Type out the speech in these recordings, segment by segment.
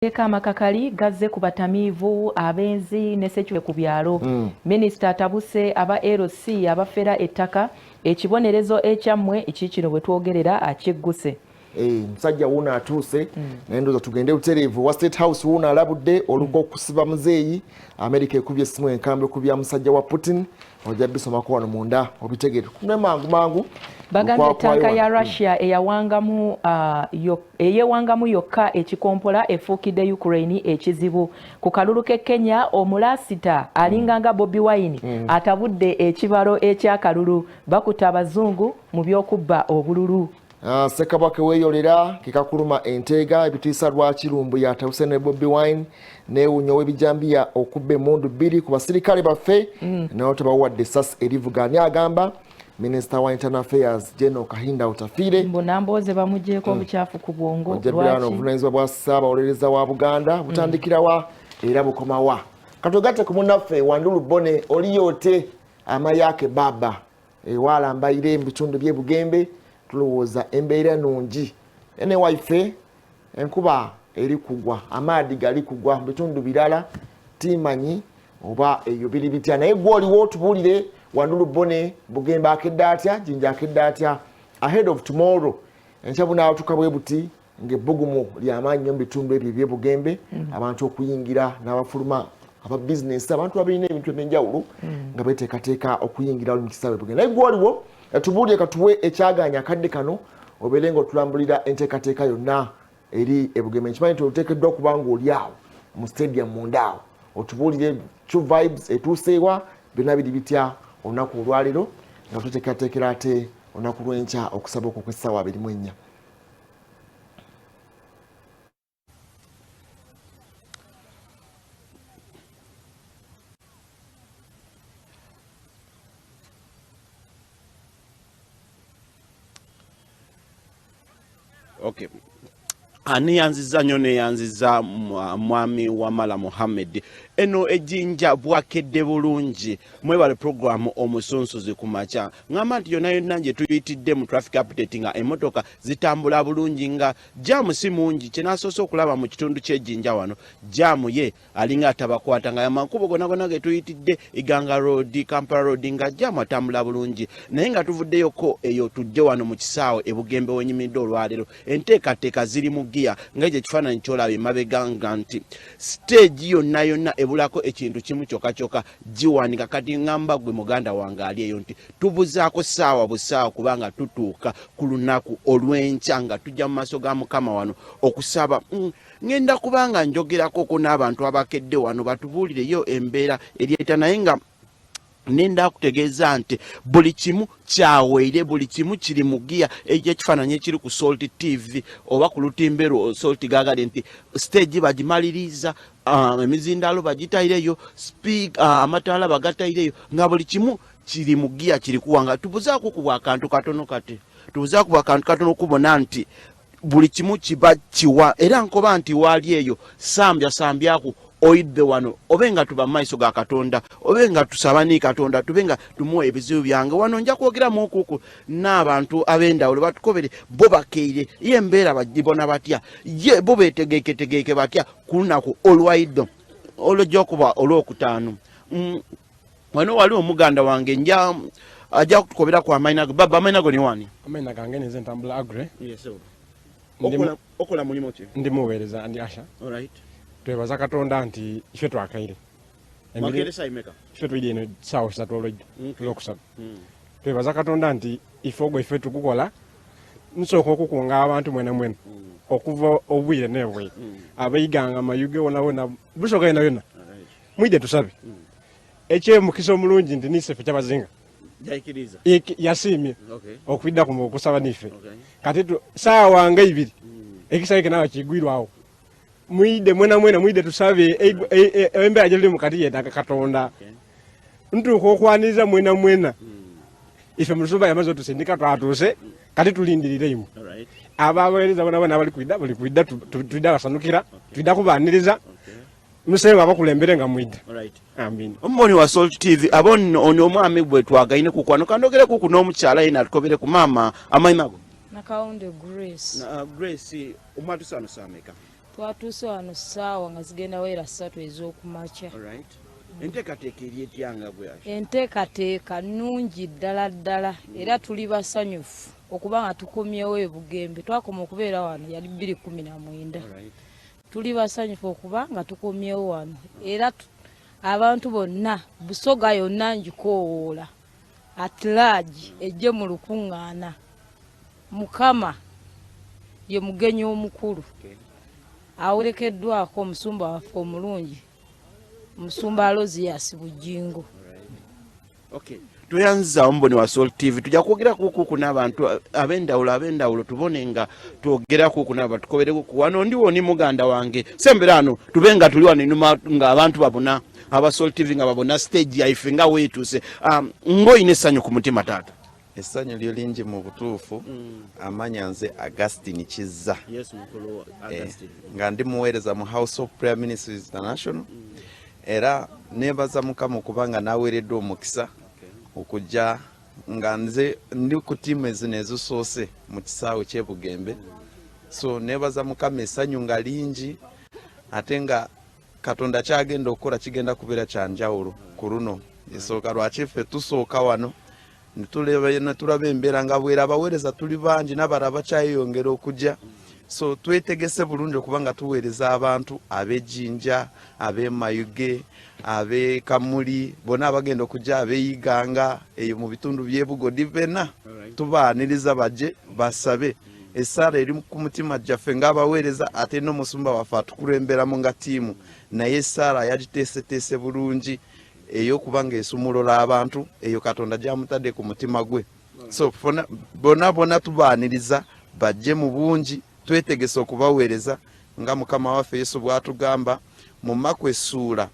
Amateeka amakakali gazze ku batamiivu, abenzi ne security ku byalo. Minisita atabuse aba LC abafera ettaka, ekibonerezo ekyammwe kiikino we twogerera akigguse. Eh, musajja wuuno atuuse naye ndowooza tugende butereevu wa State House. Wuuno alabudde oluka okusiba muzeeyi. Amerika ekubye essimu enkambwe ku bya musajja wa Putin. Ojja bisomako wano munda obitegeere ne mangu mangu. Bagambye ettanka ya Russia eyewangamu yokka ekikompola efuukidde Ukraine ekizibu. Ku kalulu k'e Kenya, omulasita alinga nga Bobi Wine atabudde ekibalo eky'akalulu. Bakutte abazungu mu by'okubba obululu. Ssekabaka weeyolera kekakuluma enteega ebitiisa lwaki Lumbuye atabuse ne Bobi Wine. Neewunya ow'ebijambiya okubba emmundu 2 ku basirikale baffe naye tebawadde essasi erivuga. Ani agamba? Minisita wa Internal Affairs General Kahinda Otafiire. Mbu Nambooze bamugyeko obukyafu ku bwongo. Ojja birano. Lwaki? Obuvunaanyizibwa bwa Ssaabawolereza wa Buganda butandikira wa era bukoma wa? Katugatte ku munnaffe Wandulu Bone oliyoote amayake baba ewalambayire mu bitundu by'e Bugembe. Tulowooza embeera nungi ene waife, enkuba eri kugwa, amaadi gali kugwa mu bitundu birala. Timanyi oba eyo biri bitya, naye gwe oliwo otubuulire. Wandulu Bone, Bugembe akedde atya? Jinja akedde atya ahead of tomorrow? Enkya bunaatuka bwe buti ng'ebbugumu lyamaanyi nnyo mu bitundu ebyo ebyebugembe, abantu okuyingira n'abafuluma, aba bizinesi, abantu abalina ebintu ebyenjawulo nga beteekateeka okuyingira mu kisaawe Bugembe. Naye gwe oliwo tubuulire, katuwe ekyagaanya akadde kano obeere ng'otulambulira enteekateeka yonna eri ebugembe. Nkimanyi nti oteekeddwa okuba ng'oli awo mu stadium munda awo, otubuulire True Vibes etuuseewa, byonna biri bitya olunaku olwaleero nga tuteekateekera ate olunaku lw'enkya okusaba okwo kw'essaawa 24. Okay. Aniyanziza nnyo, neyanziza mwami Wamala Muhammed. Eno ejjinja bwakedde bulungi. Mwebale programu Omusunsuzi ku Makya. Ŋŋamba nti yonna yonna gye tuyitidde mu traffic update nga emmotoka zitambula bulungi, nga jaamu si mungi. Kye nasoose okulaba mu kitundu ky'ejjinja wano, jaamu ye alinga atabakwata, nga amakubo gonna gonna ge tuyitidde, Iganga Road, Kampala Road, nga jaamu atambula bulungi. Naye nga tuvuddeyoko eyo tujje wano mu kisaawe ebugembe wenyimidde olwaleero, enteekateeka ziri mu giya, nga ekyo ekifaananyi kyolaba emabega, nga nti siteegi yonna yonna ebulako ekintu kimu kyokka kyokka, giwanika. Kati ŋŋamba gwe muganda wange ali eyo nti tubuzaako ssaawa busaawa, kubanga tutuuka ku lunaku olw'enkya nga tujja mu maaso ga Mukama wano okusaba. Ŋŋenda kubanga njogerakoko n'abantu abakedde wano batubuulireyo embeera eryeta, naye nga nenda kutegeeza nti buli kimu kyaweire, buli kimu kiri mu giya. Ekyo ekifaananyi ekiri ku Salt TV oba ku lutimbe lwo Salt gagale nti stage bagimaliriza, emizindaalo bagitaireyo, amataala bagataireyo, nga buli kimu kiri mu giya kiri kuwanga. Tubuzaako ku bwakantu katono, kati tubuzaako bwakantu katono okubona nti buli kimu kiba kiwa. Era nkoba nti waali eyo sambya sambyaku oidde wano, obe nga tuba mumaiso ga Katonda, obe nga tusaba ni Katonda, tube nga tumuwa ebizibu byange. Wano nja kwogeramu okuku n'abantu ab'endawulo batukobere bo bakeire ye embeera bagibona batya, ye bo betegeketegeke batya ku lunaku olwaiddo olwejja okuba olwokutaano. Wano wali omuganda wange nja ajja kutukobera ku amaina go. Baba, amaina go ni wani? Amaina gange ninze Ntambula Agre. Yes, okola mulimu ki? Ndi muweereza, ndi asha. Alright. Twebaza Katonda nti ife twakaire. Mwakaire saa imeka? Ife twidye eno saawa 3 olwedda, olwokusatu. Twebaza Katonda nti ife ogwo ife tugukola. Nsooka okukunga abantu mwena mwena okuva obwire n'ebwire, abaiganga Mayuge wona wona, Busoga yona yona, mwidde tusabe. Ekyemukisa omulungi nti nisefe kyabazinga yasiimye okwidda ku okusaba nife. Kati saawa nga 2 ekisaawe nawe kigwirwawo. Mwidde mwena mwena, mwidde tusabe. Embeera gye tuli mukati yeetaaga Katonda. Ntuuka okwaniriza mwena mwena. Ife musumba yamaze otusindika, twatuuse, kati tulindirire imwe abaweereza bona bona abali kwidda. Buli kwidda twidda basanukira, twidda kubaniriza. Musengo abakulembere nga mwidda. Amin. Omuboni wa Salt TV abon ono omwami bwe twagaine kukwano kandogere kuku n'omukyala yena atukobere ku maama amaima go. Nakawunde Grace. Na, Grace, omwatu sano sameka. Twatuuse wano ssaawa nga zigenda wera 3 ez'okumakya. Enteekateeka eri etya nga bwe? Enteekateeka nnungi ddala ddala, era tuli basanyufu okuba nga tukomyewo e Bugembe. Twakoma okubeera wano yali 2019. Tuli basanyufu okuba nga tukomyewo wano, era abantu bonna Busoga yonna ngikoowoola at large ejje mu lukuŋŋaana. Mukama ye mugenyi omukulu awerekeddwako omusumba waffe omulungi, Omusumba Alozias Bujingo. Okay. Tweyanziza omuboni wa Salt TV. Tujja kwogera kuku n'abantu ab'endawulo tubone nga twogera kuku n'aba tukobere kuku. Wano ndiwo ni muganda wange sembera ano tube nga tuli wano inuma nga abantu babona aba Salt TV nga babona stage yaife nga weetuse. Ng'olina essanyu ku mutima taata? Essanyu lyo lingi mu butuufu. Amanya nze Augustine Kizza. Yes, mukulu Augustine. Nga ndi muweereza mu House of Prayer Ministries International. Era neebaza Mukama okubanga naweereddwa omukisa okujja nga nze ndi ku ttiimu ezino ezisoose mu kisaawe ky'e Bugembe. So neebaza Mukama, essanyu nga lingi, ate nga Katonda kyagenda okukola kigenda kubeera kya njawulo ku luno. Esooka lwaki ffe tusooka wano netulaba embeera nga bwera, abaweereza tuli bangi n'abalala bakyayeyongera okujja, so twetegese bulungi okuba nga tuweereza abantu ab'Ejjinja, ab'e Mayuge, ab'e Kamuli, bonna abagenda okujja, ab'e Iganga eyo mu bitundu by'e Bugodi, bena tubaaniriza bajje basabe. Essaala eri ku mutima gyaffe ng'abaweereza, ate n'omusumba waffe atukulemberamu nga ttiimu, naye essaala yagiteeseteese bulungi ey'okuba ng'esumulula abantu eyo Katonda gy'amutadde ku mutima gwe. So bonna bonna tubaaniriza bajje mu bungi, twetegese okubaweereza nga Mukama waffe Yesu bw'atugamba mu Mako essuula,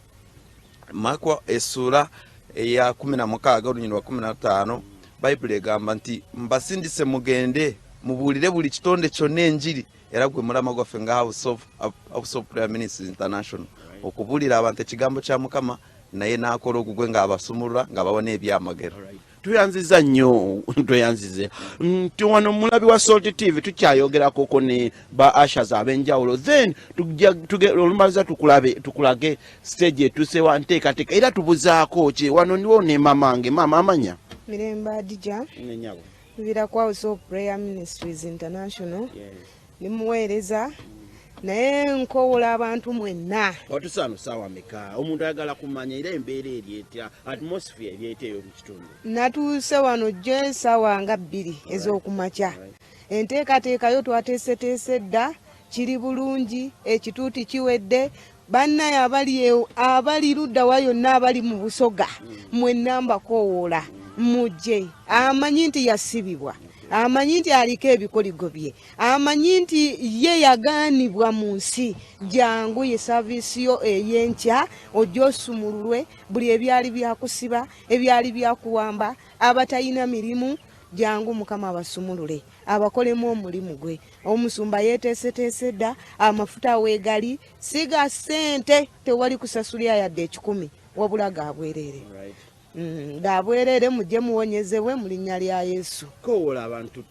Mako essuula eya 16 olunyiriri lwa 15. Bayibuli egamba nti, "Mbasindise mugende mubuulire buli kitonde kyonna enjiri." Era gwe mulama gwaffe nga House of Prayer Ministries International, okubuulira abantu ekigambo kya Mukama, naye n'akola ogugwe ng'abasumulula, ng'abawona ebyamagero. Tweyanziza nnyo, tweyanzize nti wano mulabi wa Salt TV tukyayogerakoko ne ba ushers ab'enjawulo, then olumaliza tukulabe, tukulage stage etusewa, nteekateeka era tubuzaako ki. Wano ndiwo ne mamange. Maama, amanya? Mirembe Adija. Nenyabo. Nviira ku House of Prayer Ministries International, nimuweereza, naye nkowola abantu mwenna. Watusaano saawa meka? Omuntu ayagala kumanya era embeera eri etya, atmosphere eri etya ey'omu kitundu? Natuuse wano jjo esaawa nga 2 ez'okumakya. Enteekateeka yo twateeseteese dda, kiri bulungi, ekituuti kiwedde. Bannaye abali abali ludda wa yonna, abali mu Busoga mwenna mbakoowoola mujje. Amanyi nti yasibibwa, amanyi nti aliko ebikoligo bye, amanyi nti ye yagaanibwa mu nsi, jangu ye service yo ey'enkya, ojje osumululwe buli ebyali byakusiba, ebyali byakuwamba. Abatalina mirimu, jangu Mukama abasumulule, abakolemu omulimu gwe. Omusumba yeeteeseteese dda, amafuta weegali, siga ssente, tewali kusasulira yadde 100, wabula ga bwereere. Ga bwereere, mujje muwonyezebwe mu linnya lya Yesu. Kowola abantu.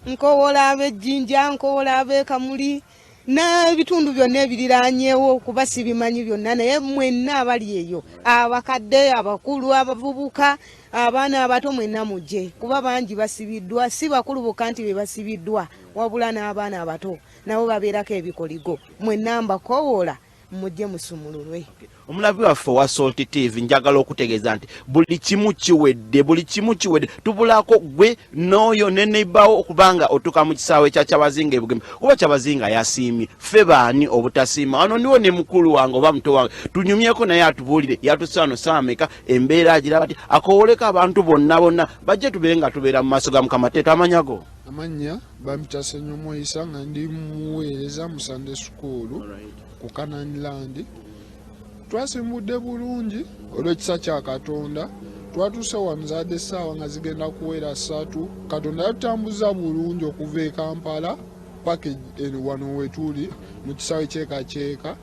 Nkowola ab'Ejjinja, nkowola ab'ekamuli n'ebitundu byonna ebiriranyeewo, kuba sibimanyi byonna, naye mwenna abali eyo, abakadde, abakulu, abavubuka, abaana abato, mwenna mujje, kuba bangi basibiddwa. Si bakulu bokka nti be basibiddwa, wabula n'abaana abato nabo babeerako ebikoligo. Mwenna mbakowoola mujje musumululwe. Omulabi waffe owa Salt TV, njagala okutegeeza nti buli kimu kiwedde, buli kimu kiwedde, tubulako gwe n'oyo ne neighbour okubanga otuuka mu kisaawe kya Kyabazinga ebugembe, kuba Kyabazinga yasiimye, ffe baani obutasiima? Wano ndiwo ne mukulu wange oba muto wange, tunyumyeko naye atubuulire yatuse wano saawa meka, embeera agiraba ti akowoleko abantu bonna bonna bajje tubeere nga tubeera mu maaso ga Mukama. Teeta, amanyago? Amannya bampita Senyomoyisa, nga ndi muweereza mu Sunday School ku Canaan Land. Twasimbudde bulungi olw'ekisa kya Katonda. Twatuuse wano zaadde essaawa nga zigenda kuwera 3. Katonda yatutambuza bulungi okuva e Kampala paka eno wano wetuli mu kisaawe kyekakyeka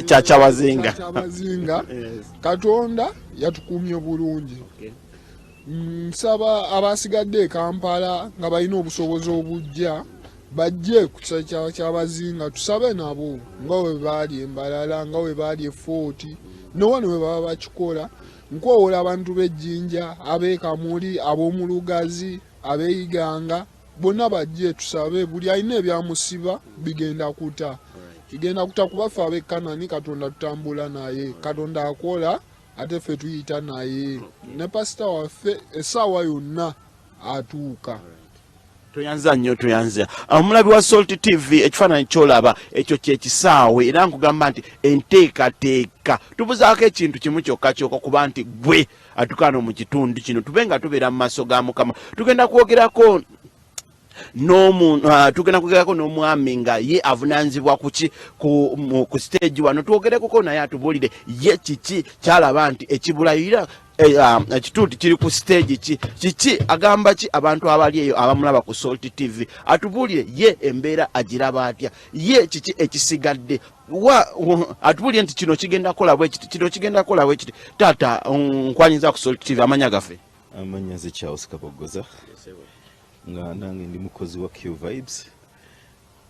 kya Kyabazinga. Kyabazinga. Katonda yatukuumye bulungi. Nsaba abasigadde e Kampala nga balina obusobozi obujja. Bajje ku kisa kya Kyabazinga tusabe nabo nga bwe baali e Mbarara, nga bwe baali e Footi, ne wano bwe baba bakikola. Nkoowoola abantu b'e Jinja, ab'e Kamuli, ab'omu Lugazi, ab'e Iganga, bonna bajje tusabe. Buli alina ebyamusiba bigenda kuta. Kigenda kuta kuba ffe ab'e Kanani Katonda tutambula naye. Katonda akola ate ffe tuyita naye. Ne pasita waffe essaawa yonna atuuka. Tweyanza nnyo, tweyanza omulabi wa Salt TV. Ekifaananyi kyolaba ekyo kyekisaawe, era nkugamba nti enteekateeka tubuzaako ekintu kimu kyokka kyokka, kuba nti gwe atukaano mu kitundu kino tube nga tubeera mu maaso ga Mukama. Tugenda kwogerako tugenda kwogerako n'omwami nga ye avunaanyizibwa kuki ku stage wano. Twogerekoko naye atubuulire ye kiki kyalaba nti ekibulayo ekituuti kiri ku stage ki, kiki agamba ki abantu abali eyo abamulaba ku Salt TV. Atubuulire ye embeera agiraba atya, ye kiki ekisigadde, atubuulire nti kino kigenda kukola bwe kiti, kino kigenda kukola bwe kiti. Taata, nkwanyiza ku Salt TV, amanya gaffe? Amanya nze Charles Kabogoza, nga nange ndi mukozi wa Q Vibes.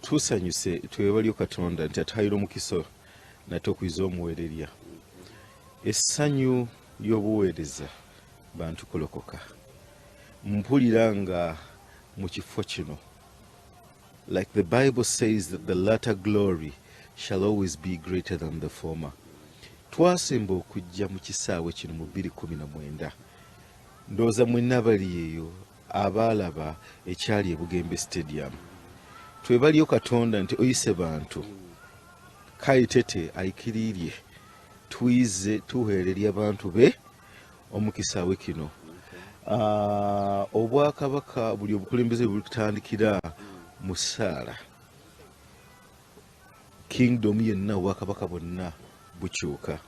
Tusanyuse, twebalyo Katonda nti atuhaire omukisa nate okwiza omuwererya. Essanyu ly'obuweereza bantu kulokoka. Mpulira nga mu kifo kino, like the Bible says that the latter glory shall always be greater than the former. Twasemba okujja mu kisaawe kino mu 2019. Ndowooza mwenna bali eyo abaalaba ekyali ebugembe Stadium. Twebaliyo Katonda nti oyise bantu kayitete ayikiriirye twize tuweererya abantu be omukisaawe kino. Obwakabaka buli obukulembeze buli kutandikira mu ssaala, kingdom yenna, obwakabaka bwonna bukyuka.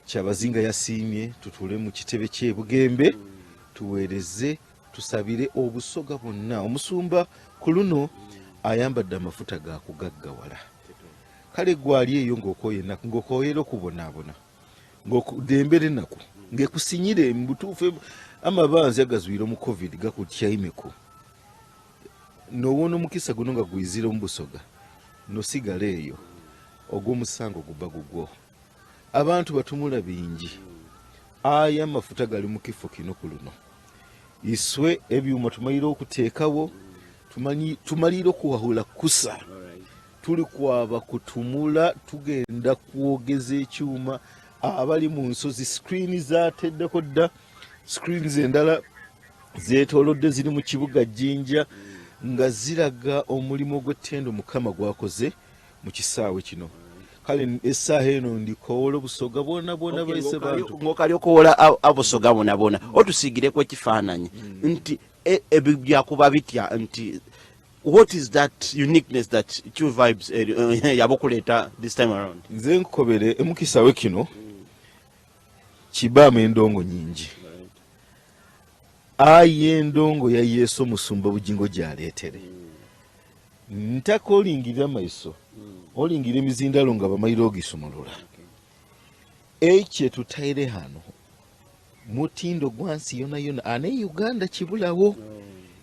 Kyabazinga yasiimye tutuule mu kitebe ky'ebugembe tuweereze, tusabire obusoga bwonna. Omusumba ku luno ayambadde amafuta ga kugaggawala. Kale gwali eyo ng'okooya ennaku, ng'okooyera okubonaabona, ng'okudembera ennaku ng'ekusinyire mu butuufu, amabanzi agazwire omu COVID gakutyaimeko, nowona omukisa guno nga gwizire omu busoga, nosigala eyo, ogw'omusango guba gugwo. Abantu batumula bingi, aya amafuta gali mu kifo kino. Ku luno iswe ebyuma tumalire okuteekawo, tumalire okuwahula kusa tuli kwaba kutumula, tugenda kwogeza ekyuma. Abali mu nsozi, screen zateddeko dda, screens endala zeetoolodde ziri mu kibuga Jjinja nga ziraga omulimu gw'ettendo Mukama gwakoze mu kisaawe kino. Kale essaaha eno ndikoowola obusoga bwona bwona baise bantu. Ng'okali okoowola abusoga bwona bwona, otusiigireko ekifaananyi nti ebyo byakuba bitya, nti what is that uniqueness that Q Vibes yabokuleeta this time around? Nze nkukobere, emukisaawe kino kibaamu endongo nyingi, aye endongo ya Yesu omusumba Bugingo gyaleetere ntaka olingirira amaiso, olingira emizindalo nga bamaire ogisumulula. Ekye tutaire hano mutindo gwansi yona yona, ane Uganda kibulawo.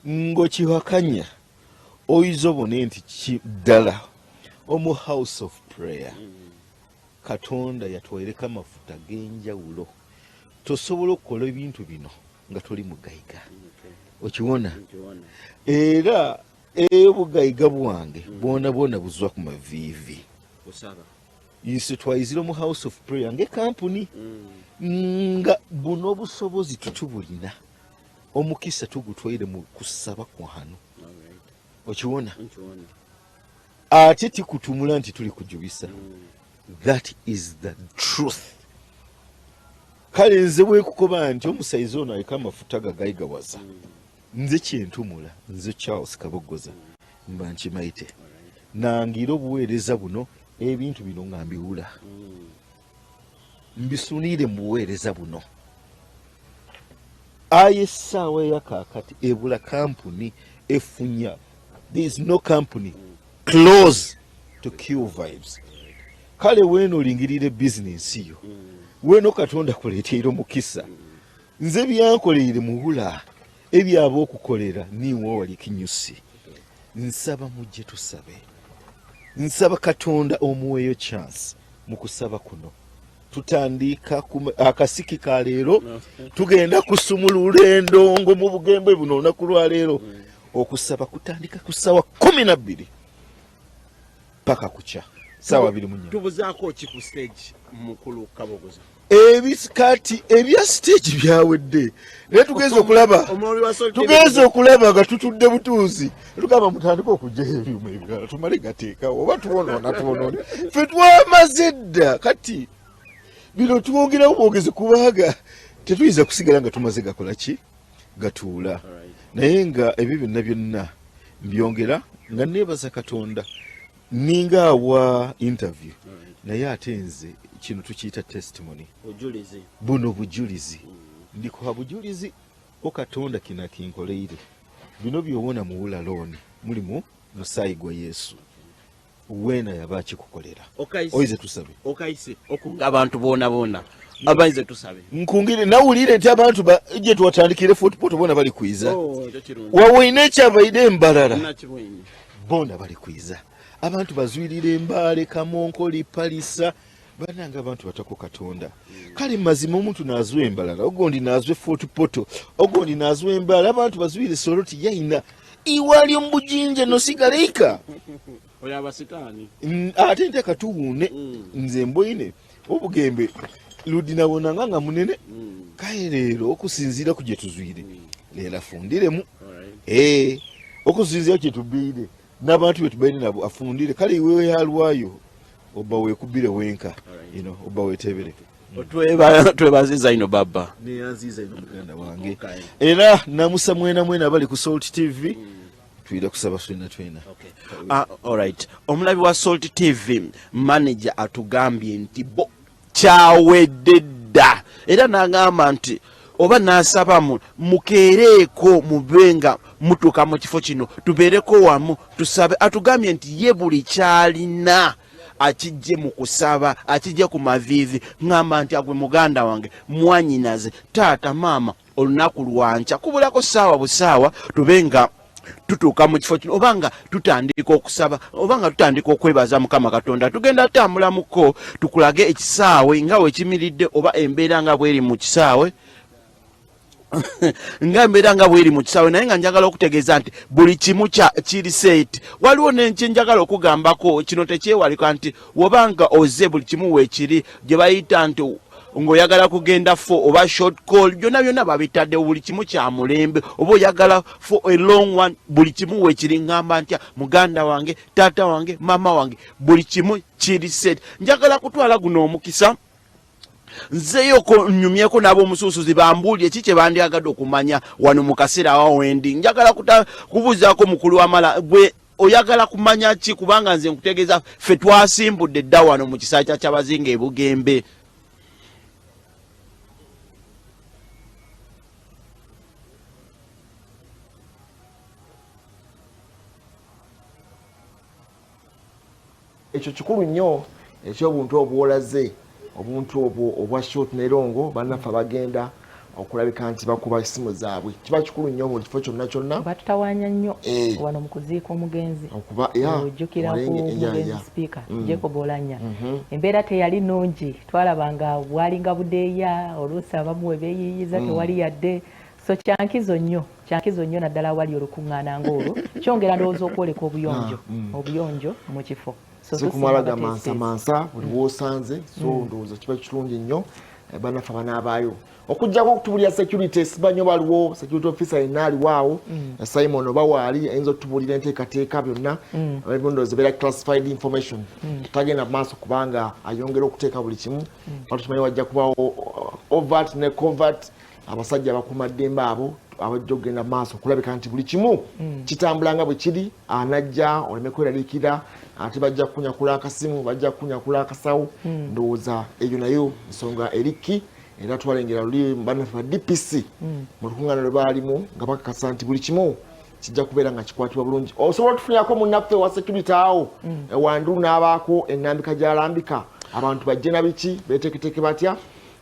Ng'okiwakanya oyiza obone nti ddala omu house of prayer Katonda yatwaireko amafuta g'enjawulo. Tosobola okukola ebintu bino nga toli mugayiga, okiwona. Era obugayiga bwange bwona bwona buzwa ku maviivi. Ise twayizire mu house of prayer ng'ekampuni nga buno obusobozi tutubulina, omukisa tugutwaire mu kusaba kwano, okiwona. Ate tikutumula nti tuli kujubisa, that is the truth. Kale nze bwekukoba nti omusaiza ono aliko amafuta gagayigawaza, nze kyentumula, nze Charles Kabogoza mba nkimaite nangira obuweereza buno, ebintu bino nga mbiwula mbisuniire mu buweereza buno. Aye essaawa eyakaakati ebula kampuni efunya. There is no company close to Q Vibes. Kale weeno olingirire bizinensi yo, weeno Katonda kuleeteire omukisa. Nze byankoleire muwula ebyaba okukolera niiwe owali kinyusi. Nsaba mujje tusabe. Nsaba Katonda omuweeyo chance mu kusaba kuno. Tutandiika akasiki ka leero, tugenda kusumulula endongo mu Bugembe buno olunaku lwa leero. Okusaba kutandika ku ssaawa 12 paka kukya ssaawa 24. Tubuzaako ki ku stage mukulu Kabogoza? Ebikati ebya stage byawedde, naye tugenze okulaba, tugenze okulaba nga tutudde butuuzi, tugamba mutandike okugyayo ebyuma ebirala tumale gateekawo oba twonoona twonoone. Ffe twamaze dda, kati bino twongerawo bwongezi kubanga tetuyinza kusigala nga tumaze gakola ki gatuula. Naye nga ebyo byonna byonna mbyongera nga neebaza Katonda, ninga awa interview, naye ate nze kino tukiyita testimony, buno bujulizi, ndikuha bujulizi o Katonda kino akinkoleire. Bino byowona muwula looni mulimu musaayi gwa Yesu, weena yaba akikukolera. Oize tusabe. Okaise okunga abantu boona boona abayize tusabe. Nkungire nawulire nti abantu gye twatandikire Fort Portal bona bali kwiza. Oh, wawoine ekyabaide embalala bona bali kwiza, abantu bazwirira Embaale, Kamonkoli, Palisa, banange abantu batako Katonda. Kale mazima omuntu nazwa embalala, ogondi nazwa Fort Portal, ogondi nazwa Embaale, abantu bazwire Soroti, yaina iwali omubujinja nosigaleika oyo abasitaani. Ate nte katuwuune. Nze mboine Obugembe ludinawonanga nga munene. Kaye leero okusinziira ku gye tuzwire, leero afundiremu okusinziira kye tubiire n'abantu be tubaire nabo, afundire. Kale iwe yalwayo oba weekubire wenka, oba weetebere. Twebaziza ino baba. Neyanziza ino muganda wange, era namusa mwena mwena abali ku Salt TV. Tuyira kusaba twena twena. Alright, omulabi wa Salt TV, manager atugambye nti bo kyawedde dda, era n'agamba nti oba n'asaba mukeereeko mube nga mutuuka mu kifo kino tubeereko wamu tusabe. Atugambye nti ye buli kyalina akijje mu kusaba, akijje ku maviivi. Ŋŋamba nti agwe muganda wange, mwanyinaze, taata, maama, olunaku lwankya kubulako ssaawa busaawa tube nga tutuuka mu kifo kino, oba nga tutandika okusaba, oba nga tutandika okwebaza Mukama Katonda. Tugenda tutambulamuko tukulage ekisaawe nga wekimiridde, oba embeera nga bweri mu kisaawe, nga embeera nga bweri mu kisaawe. Naye nga njagala okutegeeza nti buli kimu kiri set. Waliwo nenkyenjagala okugambako, kino tekyewalika nti wobanga oze buli kimu weekiri, gye bayita nti ng'oyagala kugenda for oba short call, byonna byonna babitaddewo, buli kimu kya mulembe. Oba oyagala for a long one, buli kimu weekiri. Ŋŋamba ntya muganda wange, taata wange, maama wange, buli kimu kiri set. Njagala kutwala guno omukisa nzeyoko nyumyeko n'ab'omusuusuzi bambuulire ki kye bandyagadde okumanya wano mu kaseera awa wendi. Njagala kubuuzaako mukulu wamala, gwe oyagala kumanya ki? Kubanga nze nkutegeeza ffe twasimbudde dda wano mu kisaawe kya Kyabazinga e Bugembe. Ekyo kikulu nnyo eky'obuntu obwolaze, obuntu obwo obwa short ne long. Bannaffe abagenda okulabika nti bakuba essimu zaabwe, kiba kikulu nnyo buli kifo kyonna kyonna. Batutawaanya nnyo wano mu kuziika omugenzi. Okuba ya ojjukira ku mugenzi sipiika Jacob Olanya, embeera teyali nnungi, twalaba nga bwalinga budeeya, oluusi abamu we beeyiiyiza tewali yadde. So kyankizo nnyo, kyankizo nnyo, naddala awali olukuŋŋaana ng'olwo, kyongera ndowooza okwoleka obuyonjo, obuyonjo mu kifo. So si kumala tusiima gamansamansa buli wosanze. So ndowooza kiba kirungi nnyo bannaffe abanaabaayo okujjako okutubulira security. Simanyi baliwo security officer yenna aliwo awo, Simon, oba waali ayinza otubulira enteekateeka byonna. Ndowooza ebeera classified information, tagenda maaso kubanga ayongera okuteeka buli kimu. Batukimanyi wajja kubawo overt ne covert, abasajja abakuumaddembe abo abajja okugenda maaso okulabika nti buli kimu kitambula nga bwe kiri. Anajja oleme kweraliikira, ate bajja kukunyakula akasimu, bajja kukunyakula akasawo. Ndowooza eyo nayo nsonga erikki, era twalengera luli bannaffe ba DPC mu lukuŋŋaana lwe baalimu nga bakakasa nti buli kimu kijja kubeera nga kikwatibwa bulungi. Osobola otufunirako munnaffe wa security awo Wandulu n'abaako ennambika gy'alambika abantu bajje na biki, beeteeketeeke batya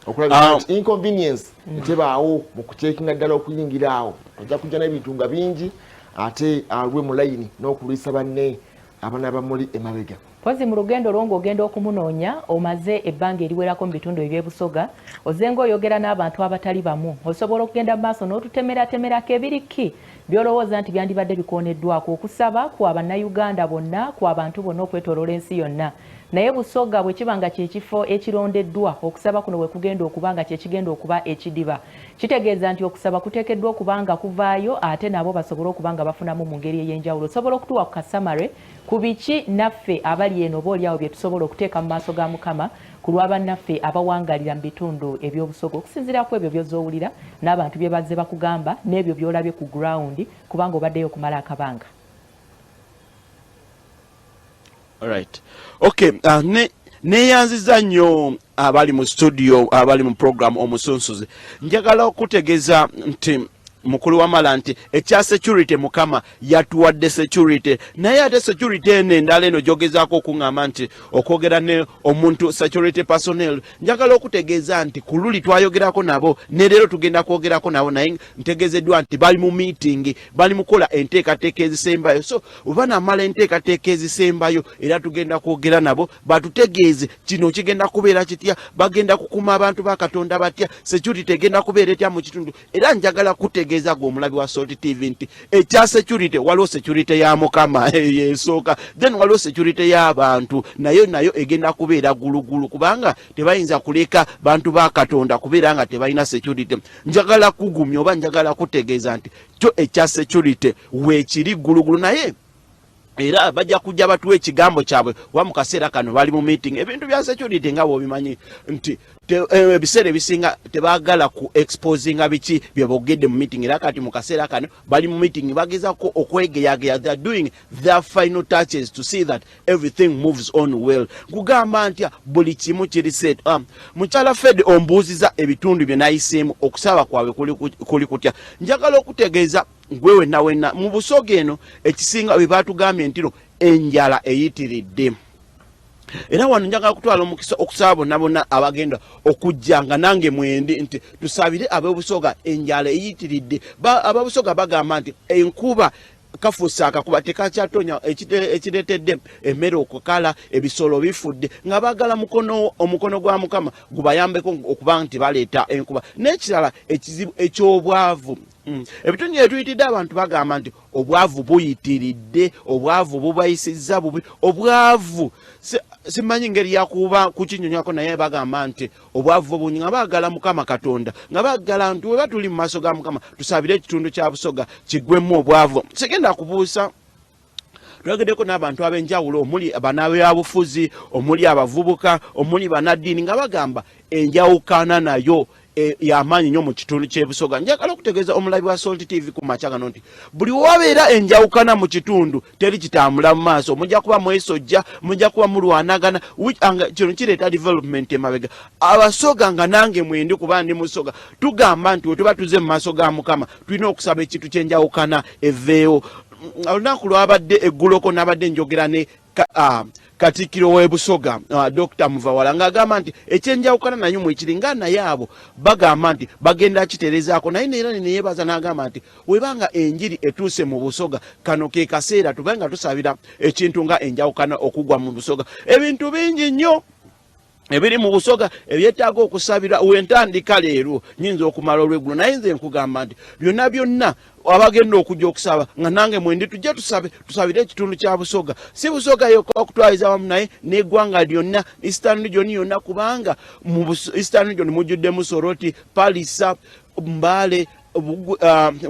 okulabika nti inconvenience tebaawo mu kucekinga ddala okuyingira awo. Ojja kujja n'ebintu nga bingi. ate alwe mu layini n'okulwisa banne abanaaba muli emabega. Mpozi mu lugendo lwo ng'ogenda okumunoonya, omaze ebbanga eriwerako mu bitundu eby'e Busoga, ozze ng'oyogera n'abantu abatali bamu. Osobola okugenda mu maaso n'otutemeratemerako ebirikki by'olowooza nti byandibadde bikooneddwako? Okusaba kwa Bannayuganda bonna, kwa bantu bonna okwetooloola ensi yonna. Naye Busoga bwe kiba nga kye kifo ekirondeddwa okusaba kuno we kugenda okuba nga kye kigenda okuba ekidiba, kitegeeza nti okusaba kuteekeddwa okuba nga kuvaayo ate nabo basobole okuba nga bafunamu mu ngeri ey'enjawulo. Osobola okutuwa ku ka summary Ku biki naffe abali eno oba olyawo bye tusobola okuteeka mu maaso ga Mukama ku lwa bannaffe abawangalira mu bitundu eby'Obusoga okusinziira ku ebyo by'ozze owulira n'abantu bye bazze bakugamba n'ebyo by'olabye ku ground kubanga obaddeyo okumala akabanga? Alright. Okay, uh, neyanziza nnyo abali mu studio abali mu program omusunsuzi njagala okutegeza nti mukulu wamala nti ekya security mukama yatuwadde security naye ate security eno endala eno gyogezaako okuŋŋamba nti okwogera ne omuntu security personnel njagala okutegeeza nti ku luli twayogerako nabo ne leero tugenda kwogerako nabo naye ntegezeddwa nti bali mu meeting bali mukola enteekateeka ezisembayo so webanamala enteekateeka ezisembayo era tugenda kwogera nabo batutegeeze kino kigenda kubeera kitya bagenda kukuma abantu ba katonda batya security egenda kubeera etya mu kitundu era njagala kutegeeza gwe omulabi wa salt tv nti ekya security waliwo security ya mukama yesooka then waliwo security y'abantu nayo nayo egenda kubeera gulugulu kubanga tebayinza kuleka bantu ba katonda kubeera nga tebalina security njagala kugumya oba njagala kutegeeza nti kyo ekya security weekiri gulugulu naye era bajja kujja batuwa ekigambo kyabwe kuba mu kaseera kano bali mu meeting ebintu bya security nga bwobimanyi nti eh, ebiseera ebisinga tebagala ku exposinga biki byebogedde mu meeting era kati mu kaseera kano bali mu meeting bagezako okwegeyageya they are doing their final touches to see that everything moves on well nkugamba ntya buli kimu kiri set um, mukyala fed ombuuziza ebitundu bye nayiseemu okusaba kwabwe kuli kutya njagala okutegeeza gwe wenna wenna mu busoga eno ekisinga bwe batugambye ntino enjala eyitiridde era wano njagala kutwala omukisa okusaba bonna bonna abagenda okujja nga nange mwendi nti tusabire ab'obusoga enjala eyitiridde ababusoga bagamba nti enkuba kafuuse akakuba tekakyatonya ekireetedde emmere okukala ebisolo bifudde nga bagala omukono gwa mukama gubayambeko okuba nti baleeta enkuba n'ekirala ekizibu eky'obwavu Mm. Ebitundu etuyitidde abantu bagamba nti obwavu buyitiridde, obwavu bubayisizza bubi, obwavu simanyi ngeri yakuba kukinyonywako naye bagamba nti obwavu obungi nga baagala Mukama Katonda nga baagala nti weba tuli mu maaso ga Mukama tusabire ekitundu kya Busoga kigwemu obwavu. Sigenda kubuusa twageddeko n'abantu ab'enjawulo omuli banabyabufuzi omuli abavubuka omuli banaddiini nga bagamba enjawukana nayo e, yamaanyi nnyo mu kitundu ky'ebusoga njagala okutegeeza omulabi wa salt tv ku makya gano nti buli wabeera enjawukana mu kitundu teri kitambula mu maaso mujja kuba mwesojja mujja kuba mulwanagana kino kireeta development emabega abasoga nga nange mwendi kuba ndi musoga tugamba nti wetuba tuze mu maaso ga mukama tulina okusaba ekintu ky'enjawukana eveewo olunaku lwabadde egguloko nabadde njogera ne katikkiro w'e Busoga Dokita Muvawala ng'agamba nti ekyenjawukana nayo mwekiri nga naye abo bagamba nti bagenda kiterezaako naye neera neyeebaza n'agamba nti weba nga enjiri etuuse mu Busoga kano ke kaseera tube nga tusabira ekintu nga enjawukana okugwa mu Busoga ebintu bingi nnyo ebiri mu Busoga ebyetaaga okusabira wentandika leero nyinza okumala olweggulo naye nze nkugamba nti byonna byonna abagenda okujja okusaba nga nange mwendi tujje tusabe tusabire ekitundu kya Busoga si Busoga yokka okutwaliza wamu naye n'eggwanga lyonna Eastern Region yonna kubanga mu Eastern Region mujjuddemu Soroti, Palisa, Mbale,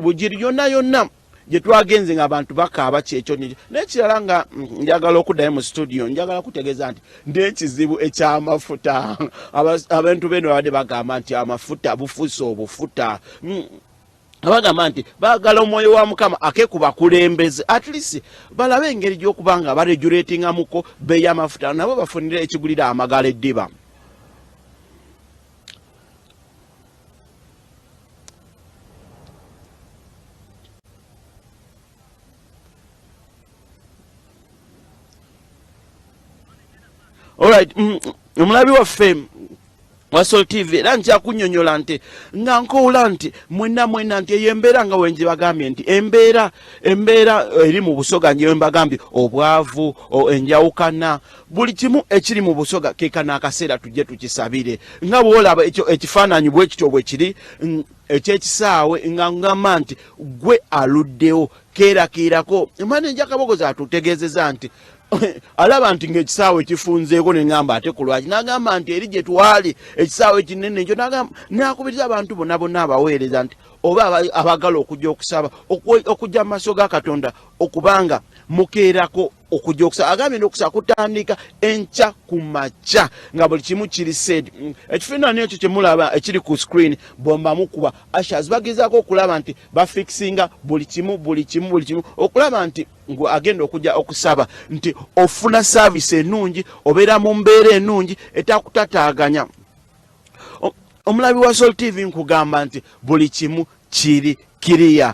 Bugiri yonna yonna gye twagenze nga abantu bakaaba kyekyo nekyo n'ekirala nga njagala okuddayo mu studio njagala kutegeeza nti n'ekizibu eky'amafuta abantu beeno babadde bagamba nti amafuta bufuuse obufuta abagamba nti baagala omwoyo wa mukama ake ku bakulembeze at least balabe engeri gy'okuba nga baregulatingamuko bbeeyi y'amafuta nabo bafunire ekigulira amagala eddiba. Alright, omulabi waffe Wa Sol TV, era nkyakunyonyola nti nga nkowula nti mwenna mwenna nti eyo embeera nga wenjibagambye nti embeera eri mu Busoga, njewe mbagambye obwavu, enjawukana, buli kimu ekiri mu Busoga, kekano akaseera tujje tukisabire. Nga bwolaba ekyo ekifaananyi bwe kityo bwe kiri ekyekisaawe, nga ngamba nti gwe aluddewo keerakeerako. Maneja Kabogoza atutegeezeza nti alaba nti ng'ekisaawe kifunzeeko, neŋŋamba ate ku lwaki? N'agamba nti eri gye twali ekisaawe kinene ekyo. N'akubiriza abantu bonna bonna abaweereza nti oba abaagala okujja okusaba, okujja mu maaso ga Katonda, okubanga mukeerako okujja okusaba. Agambye nti okusaba kutandika enkya ku makya nga buli kimu kiri set. Ekifaananyi ekyo kyemulaba ekiri ku screen, bomba mukuba ushers bagezaako okulaba nti bafixinga buli kimu, buli kimu, buli kimu, okulaba nti ngu agenda okujja okusaba nti ofuna service ennungi, obeera mu mbeera ennungi etakutataaganya. Omulabi wa Sol TV, nkugamba nti buli kimu kiri kiriya.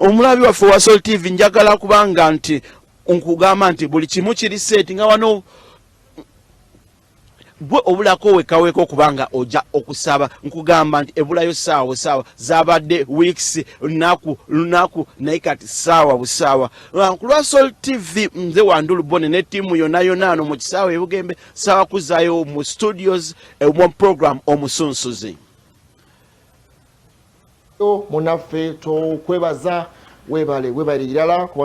Omulabi waffe wa Sol TV, njagala kubanga nti nkugamba nti buli kimu kiri set, nga wano gwe obulako wekaweka okubanga ojja okusaba. Nkugamba nti ebulayo saawa saawa, zabadde weeks, lunaku lunaku, naye kati saawa busaawa. Ku lwa Sol TV, nze Wandulu Bone ne ttiimu yonna yonna ano mu kisaawe ebugembe, saawa kuzaayo mu studios mu program Omusunsuzi. Munaffe, tokwebaza, webale, webale irala kuba.